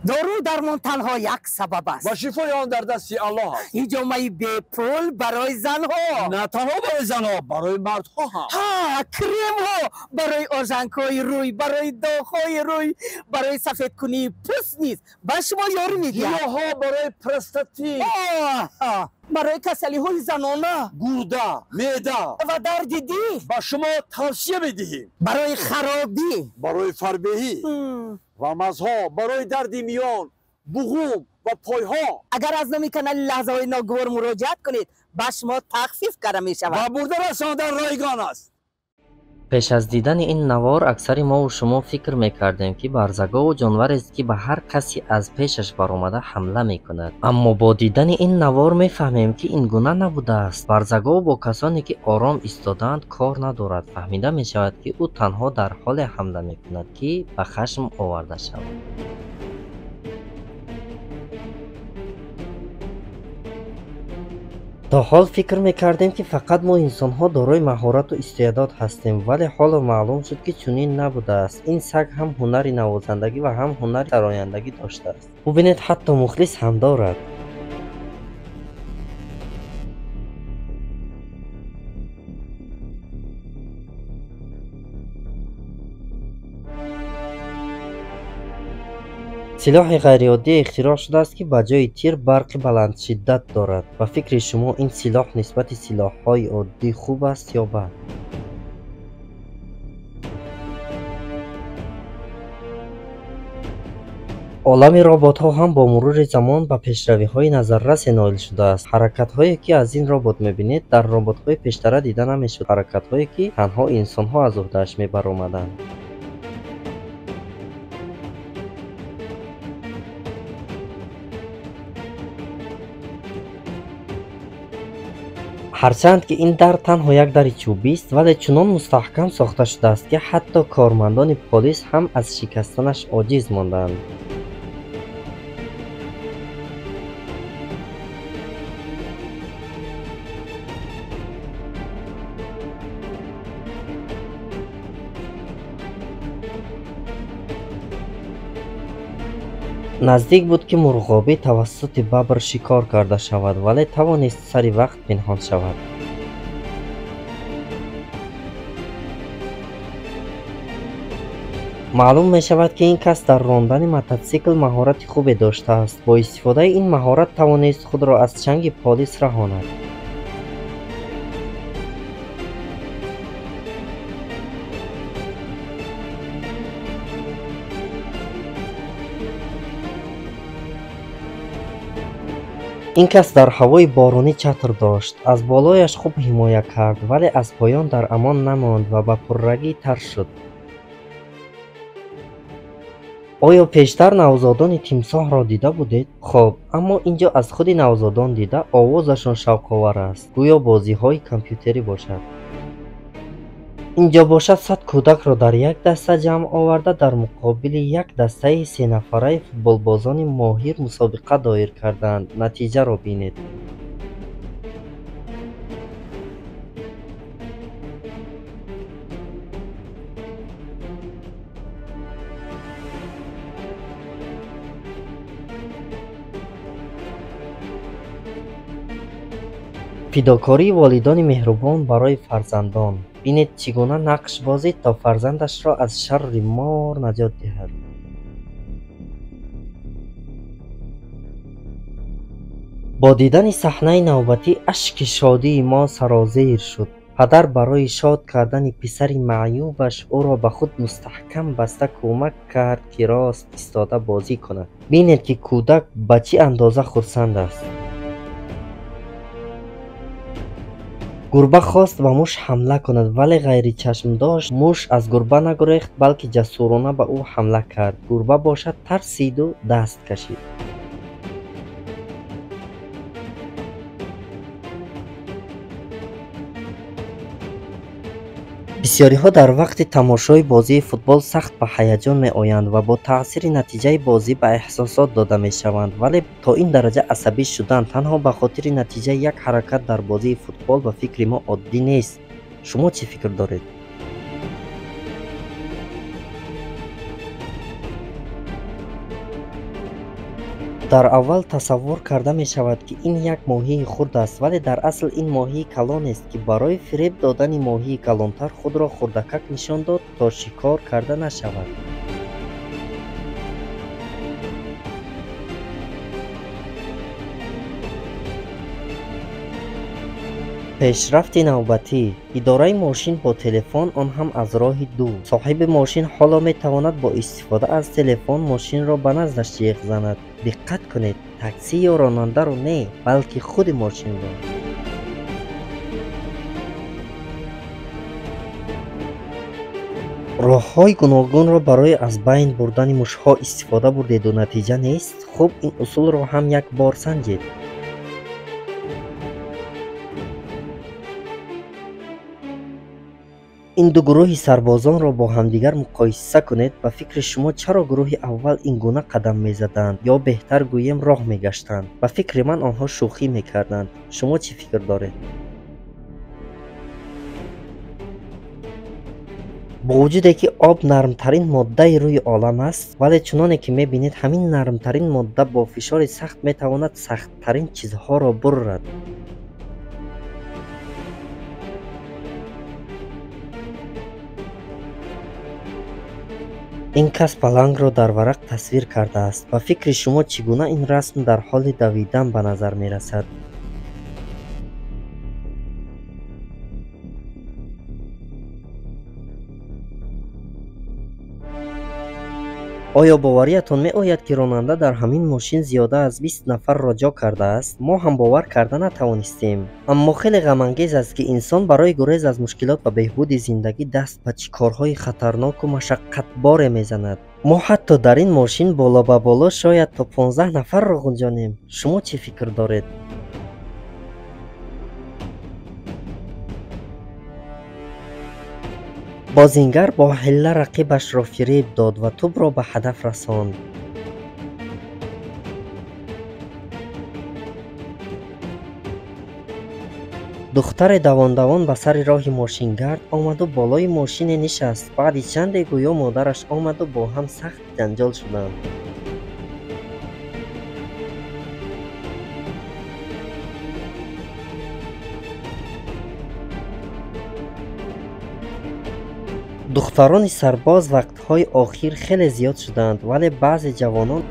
Дору дармон танҳо як сабаб аст ва шифои он дар дасти Аллоҳ аст. Ҳиҷомаи бепул барои занҳо, на танҳо барои занҳо, барои мардҳо ҳам. Ҳа, кремҳо барои ожангҳои рӯй, барои доғҳои рӯй, барои сафедкунии пӯст низ ба шумо ёрӣ медиҳад. Гиёҳҳо барои простатит, барои касалиҳои занона, гурда, меъда ва дарди дил ба шумо тавсия медиҳем. Барои харобӣ, барои фарбеҳӣ ва мазҳо, барои дарди миён, буғум ва пойҳо. Агар аз номи канали Лаҳзаҳои ногувор муроҷиат кунед, ба шумо тахфиф карда мешавад ва бурда расондан ройгон аст. Пеш аз дидани ин навор аксари мову шумо фикр мекардем, ки барзагов ҷонварест, ки ба ҳар касе аз пешаш баромада ҳамла мекунад. Аммо бо дидани ин навор мефаҳмем, ки ин гуна набудааст. Барзагов бо касоне, ки ором истодаанд, кор надорад. Фаҳмида мешавад, ки ӯ танҳо дар ҳоле ҳамла мекунад, ки ба хашм оварда шавад. То ҳол фикр мекардем, ки фақат мо инсонҳо дорои маҳорату истеъдод ҳастем, вале ҳоло маълум шуд, ки чунин набудааст. Ин саг ҳам ҳунари навозандагӣ ва ҳам ҳунари сарояндагӣ доштааст. Бубинед, ҳатто мухлис ҳам дорад. Силоҳи ғайриоддие ихтироъ шудааст, ки ба ҷои тир барқи баландшиддат дорад. Ба фикри шумо ин силоҳ нисбати силоҳҳои оддӣ хуб аст ё бад? Олами роботҳо ҳам бо мурури замон ба пешравиҳои назаррасе ноил шудааст. Ҳаракатҳое, ки аз ин робот мебинед, дар роботҳои пештара дида намешуд, ҳаракатҳое, ки танҳо инсонҳо аз уҳдааш мебаромаданд. Ҳарчанд ки ин дар танҳо як дари чӯбист, вале чунон мустаҳкам сохта шудааст, ки ҳатто кормандони полис ҳам аз шикастанаш оҷиз монданд. Наздик буд, ки мурғобӣ тавассути бабр шикор карда шавад, вале тавонист сари вақт пинҳон шавад. Маълум мешавад, ки ин кас дар рондани мототсикл маҳорати хубе доштааст. Бо истифодаи ин маҳорат тавонист худро аз чанги полис раҳонад. Ин кас дар ҳавои боронӣ чатр дошт. Аз болояш хуб ҳимоя кард, вале аз поён дар амон намонд ва ба пуррагӣ тар шуд. Оё пештар навзодони тимсоҳро дида будед? Хоб, аммо ин ҷо аз худи навзодон дида овозашон шавқовар аст, гӯё бозиҳои компютерӣ бошад. Инҷо бошад 100 кӯдакро дар як даста ҷамъ оварда, дар муқобили як дастаи сенафараи футболбозони моҳир мусобиқа доир карданд. Натиҷаро бинед. Фидокории волидони меҳрубон барои фарзандон. Бинед, чӣ гуна нақш бозид, то фарзандашро аз шарри мор наҷот диҳад. Бо дидани саҳнаи навбатӣ ашки шодии мо сарозер шуд. Падар барои шод кардани писари маъюбаш ӯро ба худ мустаҳкам баста кӯмак кард, ки рост истода бозӣ кунад. Бинед, ки кӯдак ба чӣ андоза хурсанд аст. Гурба хост ба муш ҳамла кунад, вале ғайричашмдошт муш аз гурба нагурехт, балки ҷасурона ба ӯ ҳамла кард. Гурба бошад тарсиду даст кашид. Бисёриҳо дар вақти тамошои бозии футбол сахт ба ҳаяҷон меоянд ва бо таъсири натиҷаи бозӣ ба эҳсосот дода мешаванд, вале то ин дараҷа асабӣ шудан танҳо ба хотири натиҷаи як ҳаракат дар бозии футбол ба фикри мо оддӣ нест. Шумо чӣ фикр доред? Дар аввал тасаввур карда мешавад, ки ин як моҳии хурд аст, вале дар асл ин моҳии калонест, ки барои фиреб додани моҳии калонтар худро хурдакак нишон дод, то шикор карда нашавад. Пешрафти навбатӣ: идораи мошин бо телефон, он ҳам аз роҳи дур. Соҳиби мошин ҳоло метавонад бо истифода аз телефон мошинро ба наздаш ҷиғ занад. Диққат кунед, таксӣ ё ронандаро не, балки худи мошинро. Роҳҳои гуногунро барои аз байн бурдани мушҳо истифода бурдеду натиҷа нест? Хуб, ин усулро ҳам як бор санҷед. Ин ду гурӯҳи сарбозонро бо ҳамдигар муқоиса кунед. Ба фикри шумо чаро гурӯҳи аввал ин гуна қадам мезаданд ё беҳтар гӯем роҳ мегаштанд? Ба фикри ман онҳо шӯхӣ мекарданд. Шумо чӣ фикр доред? Бо вуҷуде ки об нармтарин моддаи рӯи олам аст, вале чуноне ки мебинед, ҳамин нармтарин модда бо фишори сахт метавонад сахттарин чизҳоро буррад. Ин кас палангро дар варақ тасвир кардааст. Ба фикри шумо чӣ гуна ин расм дар ҳоли давидан ба назар мерасад? Оё бовариятон меояд, ки ронанда дар ҳамин мошин зиёда аз 20 нафарро ҷо кардааст? Мо ҳам бовар карда натавонистем. Аммо хеле ғамангез аст, ки инсон барои гурез аз мушкилот ва беҳбуди зиндагӣ даст ба чӣ корҳои хатарноку машаққатборе мезанад. Мо ҳатто дар ин мошин боло ба боло шояд то 15 нафарро ғунҷонем. Шумо чӣ фикр доред? Бозингар бо ҳилла рақибашро фиреб дод ва тӯбро ба ҳадаф расонд. Духтаре давон-давон ба сари роҳи мошингард омаду болои мошине нишаст. Баъди чанде гӯё модараш омаду бо ҳам сахт ҷанҷол шуданд. Духтарони сарбоз вақтҳои охир хеле зиёд шуданд, вале баъзе ҷавонон